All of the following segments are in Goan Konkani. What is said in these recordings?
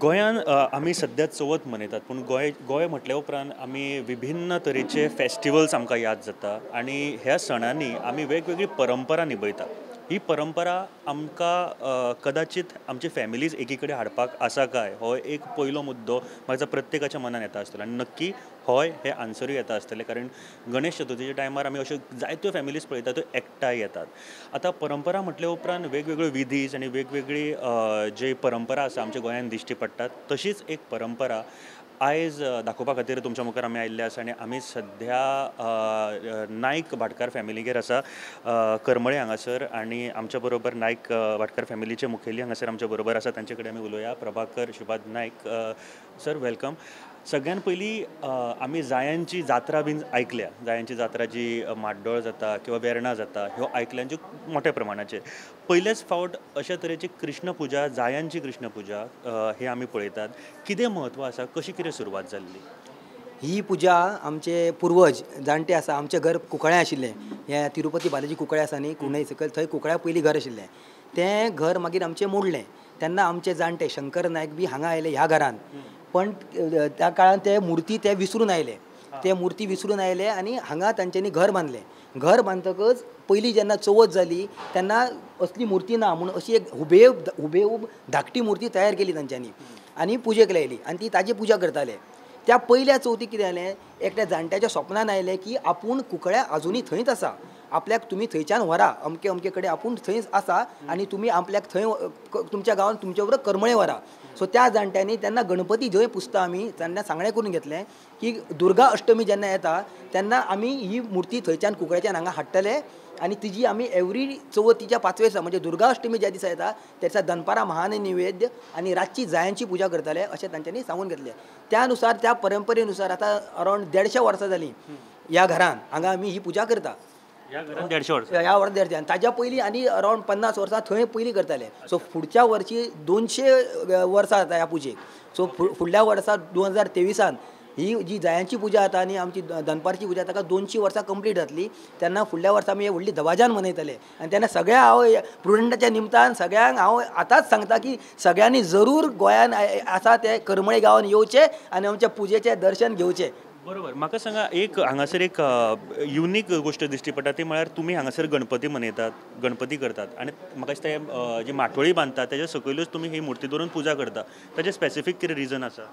गोंयान आमी सद्या चवथ मनयतात, पूण गोंय गोंय म्हटल्या उपरांत आमी विभिन्न तरेचे फेस्टिवल्स आमकां याद जाता आनी ह्या सणांनी आमी वेगवेगळी परंपरा निभयतात. ही परंपरा आमकां कदाचित आमची फॅमिलीज एकी कडेन हाडपाक आसा काय हो एक पयलो मुद्दो म्हाका प्रत्येकाच्या मनान येता आसतलो आनी नक्की हय हे आन्सरूय येता आसतलें, कारण गणेश चतुर्थीच्या टायमार आमी अश्यो जायत्यो फॅमिलीज पळयतात त्यो एकठांय येतात. आतां परंपरा म्हटल्या उपरांत वेगवेगळ्यो विधीज आनी वेगवेगळी जी परंपरा आसा आमच्या गोंयांत दिश्टी पडटात. तशीच एक परंपरा आयज दाखोवपा खातीर तुमच्या मुखार आमी आयिल्ले आसा आनी आमी सद्या नायक भाटकार फॅमिलीगेर आसा करमळे हांगासर आनी आमच्या बरोबर नायक भाटकार फॅमिलीचे मुखेली हांगासर आमच्या बरोबर आसा, तांचे कडेन आमी उलोवया. Prabhakar Shripad Naik sir, welcome. सगळ्यान पयलीं आमी जायांची जात्रा बीन आयकल्या, जायांची जात्रा जी माड्डोळ जाता किंवा वेर्णा जाता ह्यो आयकल्या ज्यो मोठ्या प्रमाणाचेर. पयलेच फावट अशा तरेची कृष्ण पुजा, जायांची कृष्ण पुजा हे आमी पळयतात. कितें म्हत्व आसा, कशी कितें सुरवात जाल्ली ही पुजा? आमचे पुर्वज जाणटे आसा, आमचें घर कुंकळ्यां आशिल्लें, हें तिरुपती बालाजी कुंकळ्यां आसा न्ही कुंडय सकयल, थंय कुंकळ्यां पयलीं घर आशिल्लें. तें घर मागीर आमचें मोडलें तेन्ना आमचे जाणटे शंकर नायक बी हांगा आयले ह्या घरान, पण त्या काळान ते मुर्ती ते विसरून आयले, ते मुर्ती विसरून आयले आनी हांगा तांच्यांनी घर बांदलें. घर बांदतकच पयलीं जेन्ना चवथ जाली तेन्ना असली मुर्ती ना म्हूण अशी एक हुबेहूब धाकटी मुर्ती तयार केली तांच्यांनी आनी पुजेक लायली आनी ती ताजी पुजा करताले. त्या पयल्या चवथीक कितें जालें, एकट्या जाणट्याच्या स्वप्नान आयलें की आपूण कुंकळ्या आजुनूय थंयच आसा, आपल्याक तुमी थंयच्यान व्हरा, अमके अमके कडेन आपूण थंयच आसा आनी तुमी आपल्याक थंय तुमच्या गांवांत तुमच्या बरोबर करमळे व्हरा. सो त्या जाणट्यांनी तेन्ना गणपती जंय पुजता आमी तेन्ना सांगणें करून घेतलें की दुर्गा अष्टमी जेन्ना येता तेन्ना आमी ही मुर्ती थंयच्यान कुंकळ्याच्यान हांगा हाडटले आनी तिजी आमी एवरी चवथीच्या पांचवे दिसा म्हणजे दुर्गा अष्टमी ज्या दिसा येता त्या दिसा दनपारां महान निवेद्य आनी रातची जायांची पुजा करतले अशें तांच्यांनी सांगून घेतलें. त्या नुसार त्या परंपरेनुसार आतां अरावंड 150 वर्सां जालीं ह्या घरान हांगा आमी ही पुजा करता. 150 वर्सां, ह्या वर्सां 150 आनी ताज्या पयलीं आनी अरावंड 50 वर्सां थंय पयलीं करताले. सो फुडच्या वर्सी 200 वर्सां जाता ह्या पुजेक. सो फुडल्या वर्सा 2023 ही जी जायांची पुजा जाता आनी आमची दनपारची पुजा ताका 200 वर्सां कंप्लीट जातली. तेन्ना फुडल्या वर्सा आमी व्हडली दवाजान मनयतले आनी तेन्ना सगळ्या हांव प्रुडंटाच्या निमतान सगळ्यांक हांव आतांच सांगता की सगळ्यांनी जरूर गोंयान आसा ते करमळे गांवान येवचे आनी आमच्या पुजेचें दर्शन घेवचें. बरोबर. म्हाका सांगा, एक हांगासर एक युनीक गोश्ट दिश्टी पडटा ती म्हळ्यार तुमी हांगासर गणपती मनयतात, गणपती करतात आनी म्हाका दिसता जी माटोळी बांदतात तेज्या सकयलूच तुमी ही मुर्ती दवरून पुजा करता. ताजें स्पेसिफीक कितें रिजन आसा?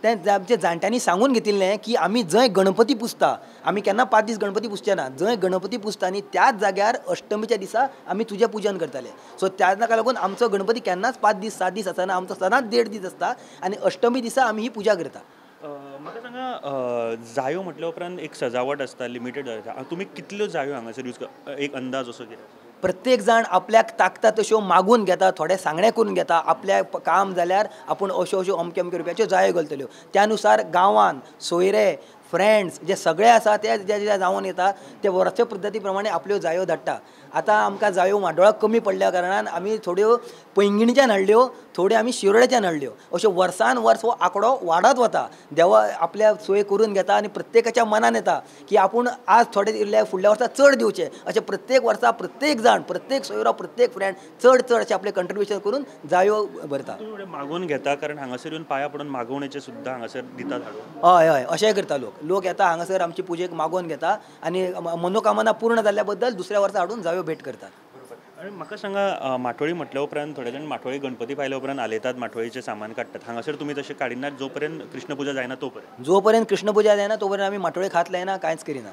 तें आमच्या जाणट्यांनी सांगून घेतिल्लें की आमी जंय गणपती पुजता, आमी केन्ना 5 दीस गणपती पुजचे ना, जंय गणपती पुजता न्ही त्याच जाग्यार अष्टमीच्या दिसा आमी तुजें पुजन करताले. सो त्या ताका लागून आमचो गणपती केन्नाच 5 दीस 7 दीस आसना, आमचो सदांच 1.5 दीस आसता आनी अष्टमी दिसा आमी ही पुजा करता. म्हाका सांगा, जायो म्हटल्या उपरांत एक सजावट आसता, लिमिटेड जाता, तुमी कितल्यो जायो हांगासर यूज, एक अंदाज असो कितें? प्रत्येक जाण आपल्याक ताकता तश्यो मागून घेता, थोडे सांगणें करून घेता, आपल्या काम जाल्यार आपूण अश्यो अश्यो अमके अमके रुपयाच्यो जायो घालतल्यो. त्या नुसार गांवान सोयरे फ्रेंड्स जे सगळे आसा ते ज्या ज्या जावन येता ते वर्स पद्दती प्रमाणे आपल्यो जायो धाडटा. आतां आमकां जायो माड्डोळाक कमी पडल्या कारणान आमी थोड्यो पैंगिणच्यान हाडल्यो, थोड्यो आमी शिरोड्याच्यान हाडल्यो. अश्यो वर्सान वर्स हो आंकडो वाडत वता. देवा आपल्या सोय करून घेता आनी प्रत्येकाच्या मनान येता की आपूण आज थोडे दिल्ले फुडल्या वर्सा चड दिवचे, अशें प्रत्येक वर्सा प्रत्येक जाण, प्रत्येक सोयरो, प्रत्येक फ्रेंड चड चड अशें आपलें कंट्रिब्युशन करून जायो भरता. मागून घेता, कारण हांगासर येवन पांया पडून मागवणेचे सुद्दां हांगासर दितात हाडून. हय हय, अशेंय करता लोक. लोक येता हांगासर आमची पुजेक मागोवन घेता आनी मनोकामना पूर्ण जाल्ल्या बद्दल दुसऱ्या वर्सा हाडून जायो भेट करतात. बरोबर. आनी म्हाका सांगा, माटोळी म्हटल्या उपरांत थोडे जाण माटोळी गणपती पायल्या उपरांत आलयतात, माटोळीचें सामान काडटात. हांगासर तुमी तशें काडिनात जोपर्यंत कृष्ण पुजा जायना तोपर्यंत? जोपर्यंत कृष्ण पुजा जायना तोपर्यंत आमी माटोळी हात लायना, कांयच करिना.